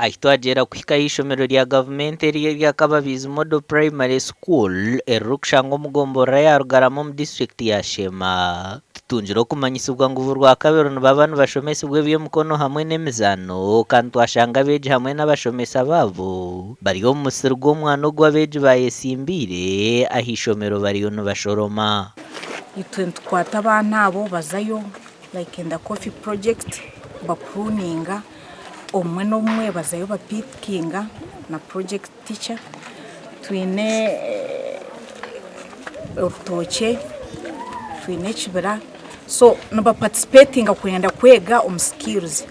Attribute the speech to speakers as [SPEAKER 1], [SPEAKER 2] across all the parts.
[SPEAKER 1] Ahi twagyera kuhika ah'eishomero rya gavumenti eri erya Kababiizi Model Primary School eririkushangwa omu gomborora ya Rugarama omu disiturikiti ya Sheema, tutungire okumanyisibwa ngu buri Rwakabiri nibaba nibashomesibwa eby'emikono hamwe n'emizaano kandi twashanga abeegi hamwe n'abashomesa baabo bari omu musiri gw'omwana ogu abeegi baayetsimbiire ah'eishomero bariyo nibashoroma.
[SPEAKER 2] Itwe nitukwata abaana abo bazayo like in the coffee project bapruninga. Obumwe n'obumwe bazayo bapiikinga na project teacher. Twine orutookye, twine ekibira so nibaparticipatinga kwenda kwega omu skills.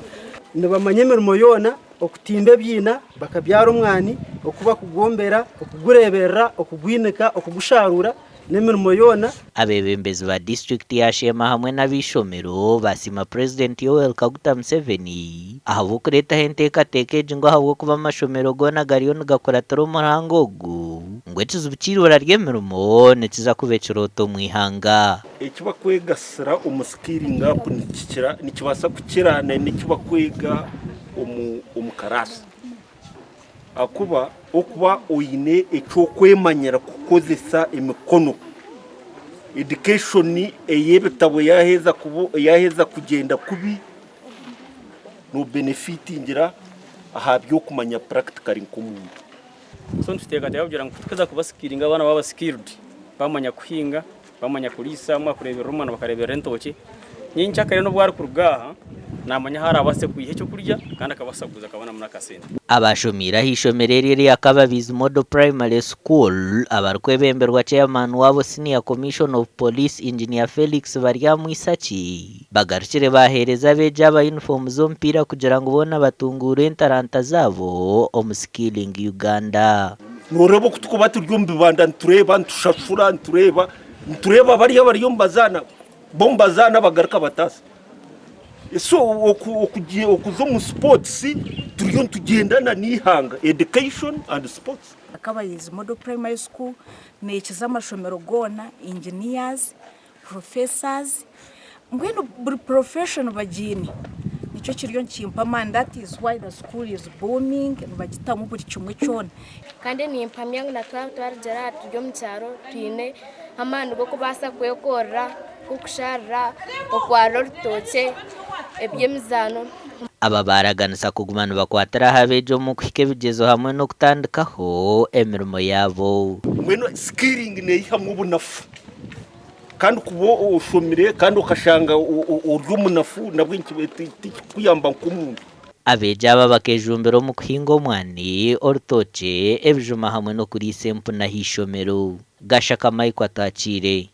[SPEAKER 3] Nibamanya emirimo yoona, okutimba ebiina bakabyara omwani, oku bakugwombera, okugureeberera, okugwinika, okugusharuura. n'emirimo yoona.
[SPEAKER 1] Abeebembezi ba disiturikiti ya Sheema hamwe n'ab'eishomero baasiima Purezidenti Yoweri Kaguta Museveni ahabw'okureetaho enteekateeka egi ngu ahabw'okuba amashomero goona gariyo nigakuratira omuhanga ogu ngu ekizibu ky'eirura ry'emirimo nikiza kuba ekirooto omu ihanga.
[SPEAKER 4] Eki bakwegasira omu skilling up nikikira nikibaasa kukira n'eki bakwega omu karaasi. Ahakuba okuba oine eky'okwemanyira kukozesa emikono, education ey'ebitabo yaaheza yaaheza kugyenda kubi, noobenefitingira aha by'okumanya practically nk'omuntu.
[SPEAKER 5] So nituteekateeka kugira ngu kutukuza kuba skillinga abaana baaba skilled, baamanya kuhinga, Bamanya kuriisa, bamanya kureeberera omwana bakareeberera entookye. Nyenkyakare n'obu arikuruga aha, naamanya ahu araabaase kwiha ekyokurya kandi akabaasa kuguza akabonamu n'akasente.
[SPEAKER 1] Abashomiire aha ishomero eri erya Kababizi Model Primary School abarikwebemberwa Chairman waabo Senior Commissioner of Police Engineer Felix Baryamwisaki bagarukire baheereza abeegi aba yunifoomu z'omupiira kugira ngu boona batunguure entaranta zaabo omu Skilling Uganda.
[SPEAKER 4] Nooreeba oku turikuba turi omu bibanda nitureeba, nitushashura, nitureeba, nitureeba bariya abari omu bazaana, bo omu bazaana bagaruka bataasa. So okuza omu sports turiyo nitugyendana n'eihanga, education and sports.
[SPEAKER 2] Kabayizi Model Primary School neekiza amashomero goona, engineers, professors mbwenu buri profession bagiine nikyo kiriyo nikimpa amaani that is why the school is booming nibagitamu buri kimwe kyona.
[SPEAKER 6] Kandi nimpamya ngu na twaba twarugira aha turi omu kyaro twine amaani g'okubaasa kwekorera nk'okusharira, okwarura orutookye, eby'emizaano.
[SPEAKER 1] Aba baaraganisa kuguma nibakwatira aha beegi omu kuhika ebigyezo hamwe n'okutandikaho emirimo yaabo.
[SPEAKER 4] Mbwenu skilling neyihamu obunafu. Kandi kuba oshomire kandi okashanga ori omunafu nabwe tikikukuyamba nk'omuntu.
[SPEAKER 1] Abeegi aba bakejumbira omu kuhinga omwani, orutookye, ebijuma hamwe n'okuriisa empunu ah'eishomero. Gashaka Michael Ataakiire.